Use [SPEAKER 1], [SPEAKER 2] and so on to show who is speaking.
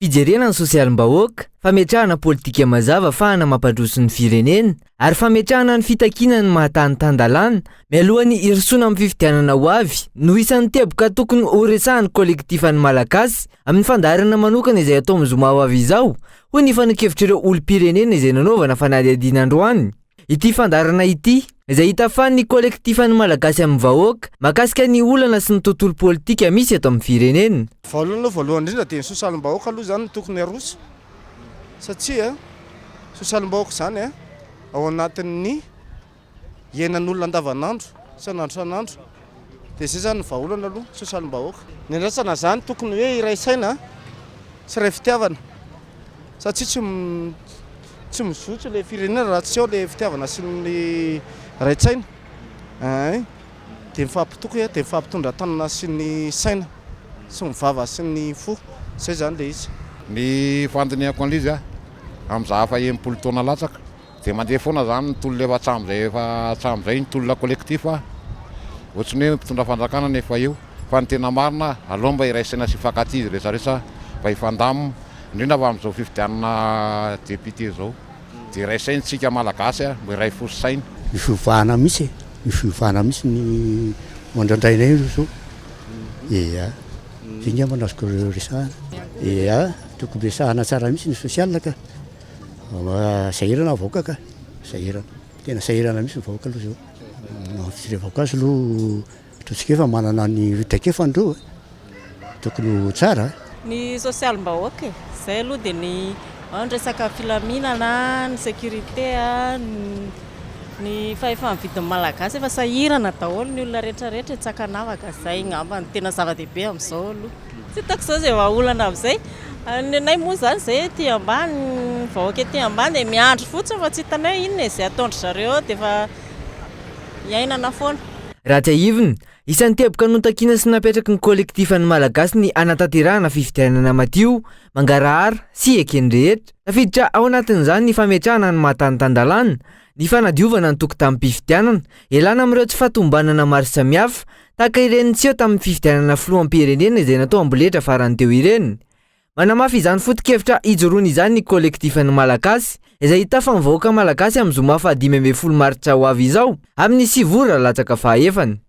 [SPEAKER 1] Fijerena ny sosialim-bahoaka, fametrahana politika mazava afahana mampandroso ny firenena ary fametrahana ny fitakiana ny maha tany tan-dalàna mialohan'ny hirosoana amin'ny fifidianana ho avy no isan'ny teboka tokony horesahan'ny Kolektifan'ny Malagasy amin'ny fandaharana manokana izay hatao amin'ny zoma ho avy izao, hoy ny fanehoan-kevitr'ireo olom-pirenena izay nanaovana fanadihadiana androany. Ity fandaharana ity, izay hitafan'ny Kolektifan'ny Malagasy amin'ny vahoaka, mahakasika ny olana sy ny tontolo politika misy eto amin'ny firenena.
[SPEAKER 2] Voalohany aloha voalohany indrindra dia ny sosialim-bahoaka aloha izany no tokony aroso satria sosialim-bahoaka izany ao anatin'ny iainan'olona andavanandro, isan'andro isan'andro. Dia izay izany ny vahaolana aloha, sosialim-bahoaka. Ny andrasana izany tokony hoe hiray saina sy hiray fitiavana satria tsy tsy mizotso ilay firenena raha tsy ao ilay fitiavana sy ny iray tsaina ein. Dia mifampitoky dia mifampitondra tanana sy ny saina sy ny vava sy ny fo, izay izany ilay izy.
[SPEAKER 3] Ny fandinihako an'ilay izy amin'izaho efa 60 taona latsaka Dia mandeha foana zany ny tolona efa hatramin'izay efa hatramin'izay ny tolona collectif a! Ohatry ny hoe mpitondra fanjakana no efa eo fa ny tena marina aleo mba hiray saina sy hifankatia izy rehetra rehetra mba hifandamina indrindra fa amin'izao fifidianana député izao dia hiray saina isika malagasy a! Mba hiray fo sy saina.
[SPEAKER 4] Ny fiovana mihitsy e, ny fiovana mihitsy ny ho andrandrainay aloha zao, ia, zay ngamba no azoko resahana, ia, tokony resahana tsara mihitsy ny social ka. Sahirana ny vahoaka ka, sahirana, tena sahirana mihitsy ny vahoaka aloha zao. Ny fijerevako azy aloha ataontsika hoe efa manana ny traikefany ireo e, tokony ho tsara.
[SPEAKER 5] Ny sosialim-bahoaka e, izay aloha dia ny ao ny resaka filaminana, ny sécurité, ny fahefa-mividin'ny Malagasy efa sahirana daholo ny olona rehetra rehetra tsy ankanavaka, izay angamba no tena zava-dehibe amin'izao aloha. Tsy hitako izao izay vahaolana amin'izay. Ny anay moa izany izay ety ambany, ny vahoaka ety ambany dia miandry fotsiny fa tsy hitanay hoe inona izay ataon-dry zareo eo dia efa iainana foana.
[SPEAKER 1] Raha tsiahivina, isan'ny teboka notakiana sy napetraky ny Kolektifan'ny Malagasy ny hanatanterahana fifidianana madio, mangarahara sy eken'ny rehetra. Tafiditra ao anatin'izany ny fametrahana ny maha tany tan-dalàna, ny fanadiovana ny tokotanim-pifidianana, ialana amin'ireo tsy fahatomombanana maro samihafa, Tahaka ireny niseho tamin'ny fifidianana filoham-pirenena izay natao amboletra farany teo ireny. Manamafy izany foto-kevitra ijoroany izany ny Kolektifan'ny Malagasy, izay hitafa ny vahoaka malagasy amin'ny zoma faha 15 martsa ho avy izao, amin'ny 9 ora latsaka fahefany.